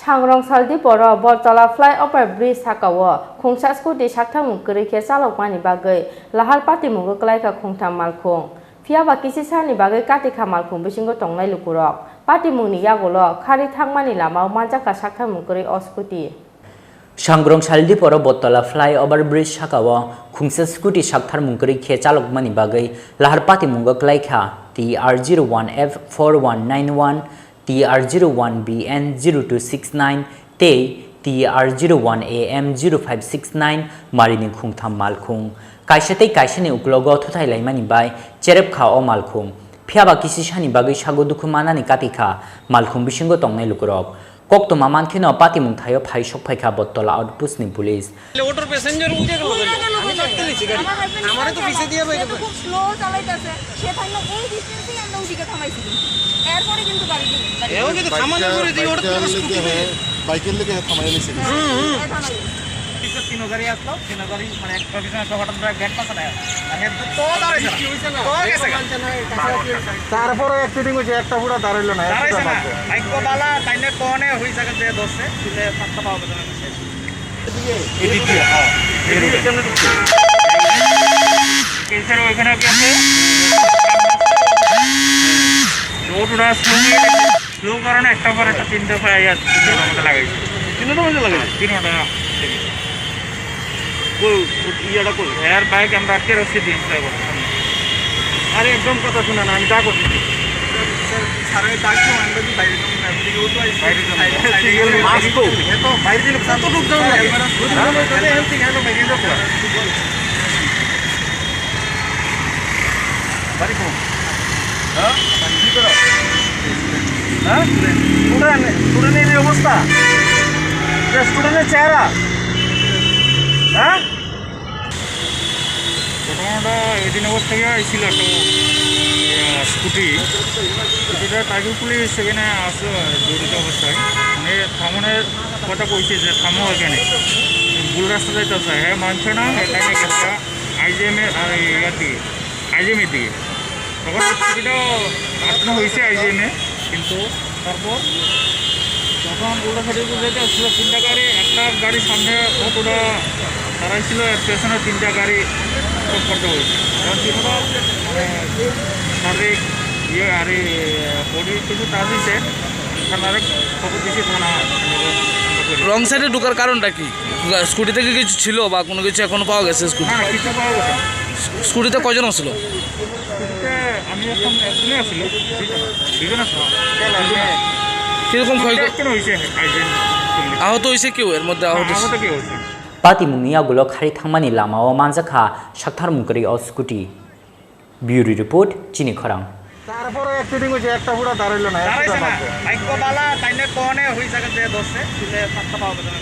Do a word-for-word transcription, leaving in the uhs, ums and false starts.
Sangrong Saldiporo Boltola flyover bridge sakao khungsa scooty sakthangmung kwrwi khe chalokmani bagwi lahar patimungo kwlaikha khungtham malkhung. Phiyaba kisi sani bagwi katikha malkhung bisingo tongnai lukurok. Patimungni yagulo khari thangmani lamao manjakha sakthangmung kwrwi o scooty. Sangrong Saldiporo Boltola flyover bridge sakao khungsa scooty saktharmung kwrwi khe chalokmani bagwi lahar patimungo kwlaikha T R zero one F four one nine one, T R zero one B N zero two six nine tei T R zero one A M zero five six nine marini khungtham malkhung. Kaisa tei kaisani uklogo thuthai laimani bai cherep kha o malkhung. Phiyaba kisi sani bagwi sago dukhu manani kati kha malkhung bisingo tongnai lukurok. Koktwma mankheno patimung thaio phai sok phaikha Boltola outpost ni police. Auto passenger উঠে গেল কেন? আমি তো আটকে নিয়েছি গাড়ি। আমার হাজবেন্ড আমারে তো পিছে দিয়ে বাইরে। খুব স্লো চালাইতেছে। সে থাকলে এই ডিস্টেন্সেই আমরা ওদিকে থামাইছি। এরপরে কিন্তু গাড়ি দিয়ে। এও কিন্তু থামানো করে দিয়ে ওটা পুরো স্কুটি হয়ে। বাইকের লেগে থামাই নিয়েছে। হুম, হুম। তিন গাড়ি আসলো, তিন গাড়ি মানে একটা পিছনে একটা হঠাৎ করে ব্যাগ পাশে নেয়। আর হে তো দাঁড়াইছে না। তো গেছে গা। তারপরে অ্যাক্সিডেন্ট হয়েছে, একটা পুরো দাঁড়াইলো না, দাঁড়াইছে না। বাইক বালা তাইলে কোনে হই জায়গা যে দশে, তুলে পাত্তা পাওয়া গেল না। এদিক দিয়ে, হ্যাঁ। এদিকে কেমনে ঢুকছে? কেসের ওইখানে কি আছে? রোড ওরা স্লো কারণে একটা পর একটা তিনটে প্রায় আর তিনটার মধ্যে লাগাইছে। তিনটার মধ্যে লাগাইছে? তিনটা। কই, ইয়াটা কই? এর বাইক আমরা আটকে রাখছি দিয়ে ড্রাইভার। আরে একদম কথা শুনে না, আমি যা করছি। স্যার, স্যারের ডাক তো আমরা কি বাইরে যাবো না? এদিকে ও তো আইসে। বাইরে যাবো। বাইরে, বাইরে। মাস্ক তো। এ তো বাইরে দিলে কত লোক যাবে? হ্যাঁ? এখান থেকে এত বাইরে যাবো। বাড়ি কোন? হ্যাঁ? কি করো? হ্যাঁ? স্টুডেন্ট, স্টুডেন্টের এই অবস্থা? এটা স্টুডেন্টের চেহারা? হ্যাঁ? ঘটনাটা এদিন অবস্থা থেকে আইছিল একটা, আহ, স্কুটি। স্কুটিটা ট্রাফিক পুলিশ সেখানে আসলো জড়িত অবস্থায়। মানে থামানোর কথা কইছে যে থামো এখানে। ভুল রাস্তা যাইতেছে, হ্যাঁ মানছে না, এখানে একটা আইজিএম এ, আর এই আর কি, আইজিএম এর দিকে। তখন স্কুটিটা আটকানো হয়েছে আইজিএম এ, কিন্তু তারপর যখন উল্টা সাইডে উল্টা সাইডে আসছিল তিনটা গাড়ি, একটা গাড়ির সামনে অটোটা দাঁড়াইছিল, এর পেছনে তিনটা গাড়ি চক্কর দেওয়া হয়েছে। কারণ তিনটা, মানে, সার্বিক ইয়ে আর এই বডি কিছু টাচ হয়েছে, থানার খবর দিয়েছি, থানা। রং সাইডে ঢোকার কারণটা কি? স্কুটি থেকে কিছু ছিল বা কোনো কিছু এখনো পাওয়া গেছে স্কুটি? না, না, কিছু পাওয়া গেছে না। স্কুটিতে কয়জন আসছিল? স্কুটিতে আমি এখন একজনই আসছিল, দুইজন, দুইজন আসছিল। কিরকম ক্ষয়? একটা হয়েছে, আহত হয়েছে কেউ এর মধ্যে? আহত হয়েছে? আহত কেউ হয়েছে? Patimungni yagulo khari thangmani lamao manjakha sakthar mungkwrwi o scooty. Bureau report, Chini Khorang. তারপরে অ্যাক্সিডেন্ট হয়েছে, একটা পুরা দাঁড়াইলো না, একটা দাঁড়াইছে না। বাইক বালা তাইলে কোনে হই জায়গা যে দশে, তুলে পাত্তা পাওয়া গেল না।